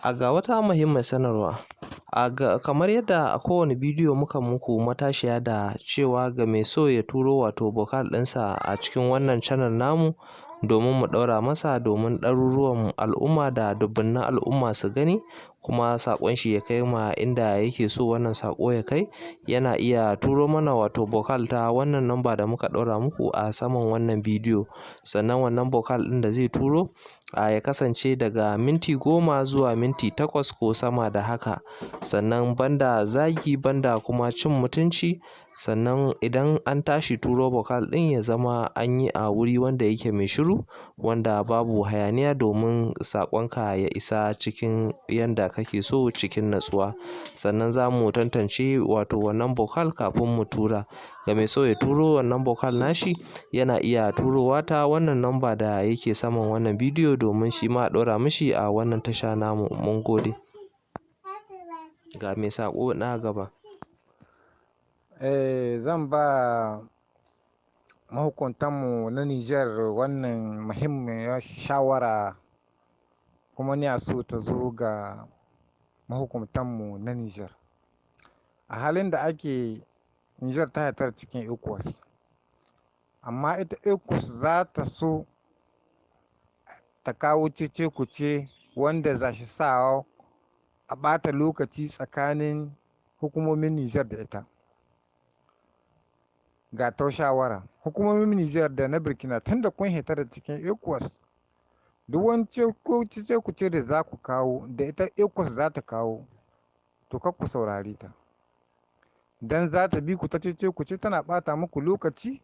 A ga wata muhimmiyar sanarwa. A ga kamar yadda a kowane bidiyo muka muku matashiya da cewa ga mai so ya turo wato vocal ɗinsa a cikin wannan channel namu domin mu ɗaura masa domin ɗaruruwan al'umma da dubunnan al'umma su gani kuma saƙon shi ya kai ma inda yake so wannan saƙo ya kai, yana iya turo mana wato vocal ta wannan namba da muka ɗaura muku a saman wannan bidiyo. Sannan wannan vocal ɗin da zai turo a ya kasance daga minti 10 zuwa minti 8 ko sama da haka. Sannan banda zagi, banda kuma cin mutunci. Sannan idan an tashi turo vocal ɗin, ya zama an yi a wuri wanda yake mai shiru, wanda babu hayaniya, domin saƙonka ya isa cikin yanda kake so cikin natsuwa. Sannan za mu tantance wato wannan vocal kafin mu tura. Ga mai so ya turo wannan vocal nashi, yana iya turowa ta wannan namba da yake saman wannan bidiyo domin shi ma a ɗaura mishi a wannan tasha namu. Mun gode. Ga mai saƙo na gaba. Zan ba mahukuntanmu na Nijar wannan muhimmiyar shawara, kuma ina so ta zo ga mahukuntanmu na Nijar. A halin da ake, Nijar ta hitar cikin ECOWAS, amma ita ECOWAS za ta so ta kawo cece-kuce wanda za shi sa a ɓata lokaci tsakanin hukumomin Nijar da ita. Ga ta shawara, hukumomin Nijar da na Burkina, tun da kun hita da cikin ECOWAS, duk wani cece-kuce da za ku kawo, da ita ECOWAS za ta kawo, to kar ku saurare ta. Don za ta bi ku ta cece-kuce tana ɓata muku lokaci,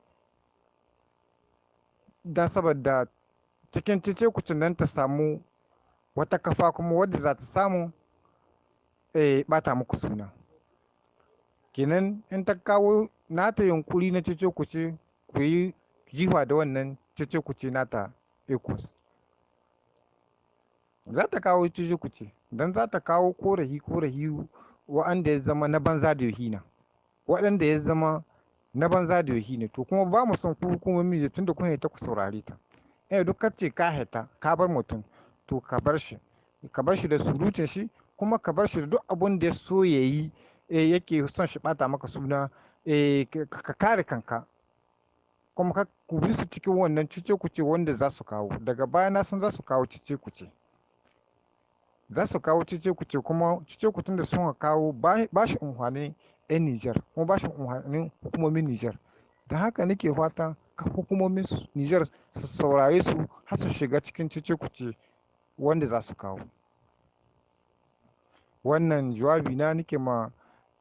don saboda cikin cece-kucen nan ta samu wata kafa kuma wadda za ta samu ɓata muku suna. Kenan in ta kawo nata yunƙuri na cece-kuce, ku yi jifa da wannan cece-kuce nata ECOWAS. Za ta kawo cece-kuce don za ta kawo korafi wa'anda ya zama na banza da yohi na. Waɗanda ya zama na banza da yohi ne. To kuma ba mu son ku hukumomi tun da kun hita ku saurare ta. Eh, duk kace ka hita ka bar mutum, to ka bar shi. Ka bar shi da surutun shi, kuma ka bar shi da duk abun da ya so ya yi, yake son shi ɓata maka suna, ka kare kanka. Kuma ka ku bi su cikin wannan cece-kuce wanda za su kawo. Daga baya na san za su kawo cece-kuce. Za su kawo cece-kuce, kuma cece-kucen da suka kawo ba shi amfanin 'yan Nijar kuma ba shi amfanin hukumomin Nijar. Don haka nake fatan hukumomin Nijar su saurare su har su shiga cikin cece-kuce wanda za su kawo. Wannan jawabi na nake ma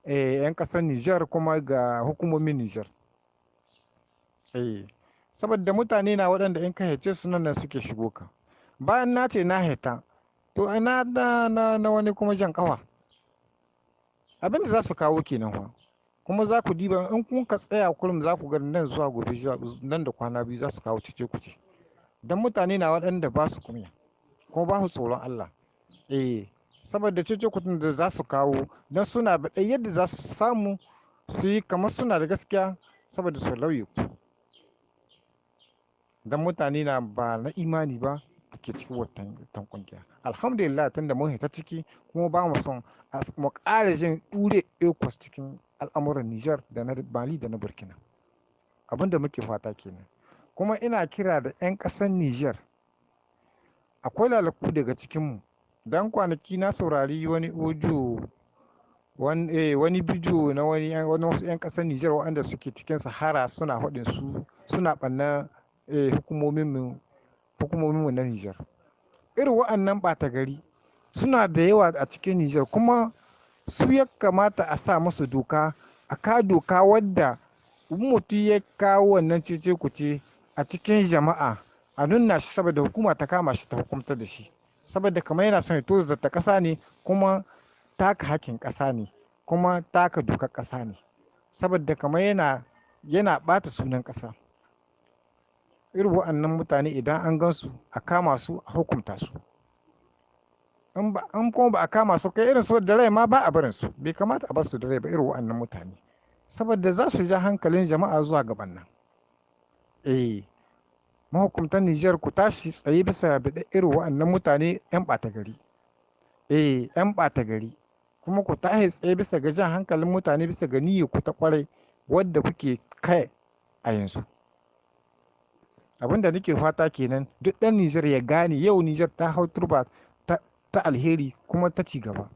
'yan ƙasar Nijar kuma ga hukumomin Nijar. Saboda mutane na waɗanda in ka hece su nan suke shigo ka. Bayan na ce na hita, to ina na wani kuma jan ƙafa. Abin da za su kawo kenan fa. Kuma za ku diba, in kun ka tsaya kurum, za ku ga nan zuwa gobe, nan da kwana 2, za su kawo cece-kuce. Don mutane na waɗanda ba su kunya kuma ba su tsoron Allah. Saboda cece-kucen da za su kawo, don suna biɗar yadda za su samu su yi kamar suna da gaskiya saboda su lauye ku. Don mutane na ba na imani ba ke cikin wannan ƙungiya. Alhamdulillah, tunda mun hita ciki, kuma ba mu son mu ƙara jin ɗure ECOWAS cikin al'amuran Nijar da na Mali da na Burkina. Abin da muke fata kenan. Kuma ina kira da 'yan ƙasar Nijar. Akwai lalaku daga cikinmu. Don kwanaki na saurari wani audio, wani bidiyo na wani wasu 'yan ƙasar Nijar waɗanda suke cikin Sahara, suna faɗin su suna ɓanna hukumominmu na Nijar. Irin waɗannan ɓata gari suna da yawa a cikin Nijar, kuma su ya kamata a sa musu doka, a ka doka wadda in mutum ya kawo wannan cece-kuce a cikin jama'a, a nuna shi saboda hukuma ta kama shi ta hukuntar da shi. Saboda kamar yana son ya tozarta ƙasa ne, kuma taka hakkin ƙasa ne, kuma taka dokar ƙasa ne. Saboda kamar yana ɓata sunan ƙasa. Irin waɗannan mutane, idan an gan su, a kama su a hukunta su. In kuma ba a kama su kai irin su da rai ma, ba a barin su. Bai kamata a bar su da rai ba, irin waɗannan mutane. Saboda za su ja hankalin jama'a zuwa ga ɓanna. Mahukuntan Nijar, ku tashi tsaye bisa biɗar irin waɗannan mutane 'yan ɓata gari. 'Yan ɓata gari. Kuma ku tashi tsaye bisa ga jan hankalin mutane bisa ga niyyar ku ta ƙwarai wadda kuke kai a yanzu. Abin da nake fata kenan, duk ɗan Nijar ya gane yau Nijar ta hau turba ta alheri kuma ta ci gaba.